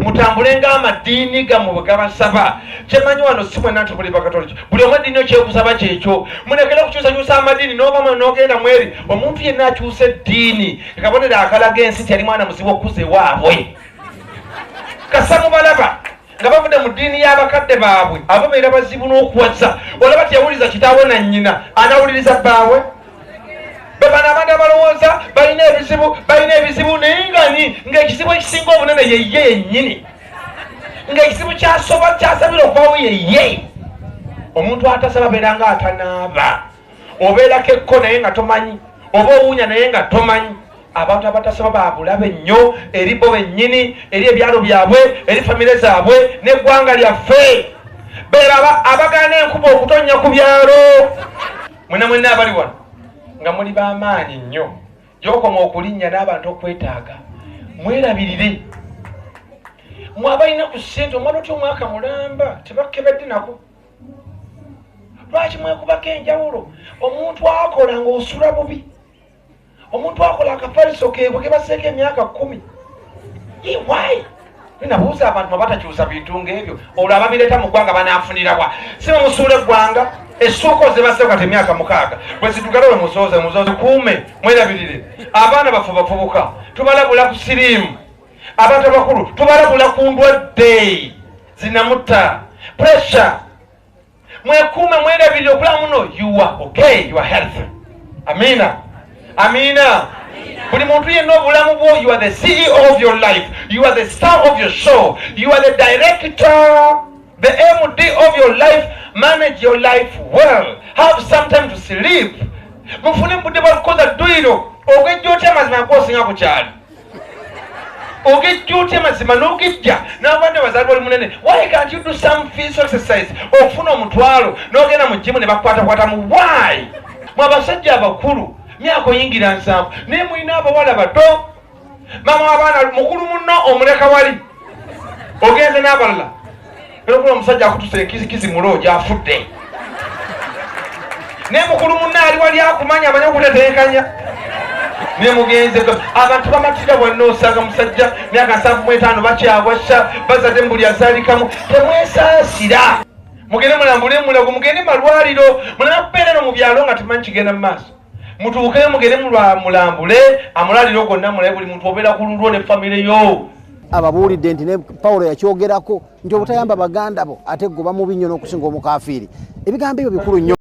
Mutambule ng'amadiini gammwe bwe gabasaba. Kyemanyi wano si mwenna nti muli Bakatoliki, buli omu eddiini yo kyekusaba kyekyo. Mulekere okukyusakyusa amadiini n'ovamu n'ogenda mweri. Omuntu yenna akyusa eddiini akabonero akalaga ensi nti yali mwana muzibu okukuza ewaabwe. Kasa mubalaba nga bavudde mu ddiini y'abakadde baabwe, abo beera bazibu n'okuwasa. Olaba teyawuliriza kitaawe na nnyina, anawuliriza bbaawe? Bebano abantu abalowooza balina ebizibu, balina ebizibu naye nga ni ng'ekizibu ekisinga obunene yeye yennyini, ng'ekizibu kyasoba kyasabira okubawo yeye. Omuntu atasaba abeera nga atanaaba, obeerako ekko naye nga tomanyi, oba owunya naye nga tomanyi. Abantu abatasaba babulabe nnyo eri bo bennyini, eri ebyalo byabwe, eri famire zaabwe n'eggwanga lyaffe. Beeraba abagaana enkuba okutonnya ku byalo. Mwena mwenna abali wano nga muli b'amaanyi nnyo, gyokoma okulinnya n'abantu okwetaaga, mwerabirire. Mwe abalina ku ssente, omwana otya omwaka mulamba tebakebedde nako, lwaki mwekubako enjawulo? Omuntu akola ng'osula bubi, omuntu akola akafaliso keebwe kebaseeko emyaka 10. Why? Nabuuza abantu abatakyusa bintu ng'ebyo, olwo ababireeta mu ggwanga banaafunirawa? Si bamusuula eggwanga. Essuuka ozebaseeko kati emyaka 6 bwe zidugala, we muzooze muzooze kuume, mwerabirire. Abaana baffe bavubuka tubalabula ku siriimu, abantu abakulu tubalabula ku ndwadde zinamutta, pressure. Mwekuume, mwerabirire okulaba muno you are okay, you are healthy. Amina, amina. Buli muntu yenna obulamu bwo, you are the CEO of your life, you are the star of your show, you are the director, the MD of your life. Manage your life well, have some time to sleep. Mufune budde bwakukoza dduyiro. Ogejja otya amazima gwosinga ku kyalo? Ogejja otya amazima n'ogejja n'abadde bazaalibwa oli munene? Why can't you do some physical exercise okufuna omutwalo n'ogenda mu gym ne bakukwatakwatamu? Why? Mwe abasajja abakulu, myaka oyingira 70, naye mulina abawala bato. Maama w'abaana mukulu munno omuleka wali, ogenze n'abalala. Era okula omusajja akutusa enkizikizi muloogi afudde, naye mukulu munno ali wali akumanya, amanyi okutetenkanya ne mugenze. Abantu bamatira bwanna, osanga musajja myaka 75 bakyawasa, bazadde mu buli azaalikamu. Temwesaasira, mugende mulambule Mulago, mugende malwaliro, muleme kubeera no mu byalo nga temanyi kigenda mu maaso. Mutuukeyo, mugende mulambule amalwaliro gonna, mulabe buli muntu obeera ku lulwo ne famire yo. Ababuulidde nti ne Pawulo yakyogerako nti obutayamba baganda bo ate goba mubi nnyo n'okusinga omukafiiri. Ebigambo ebyo bikulu nnyo.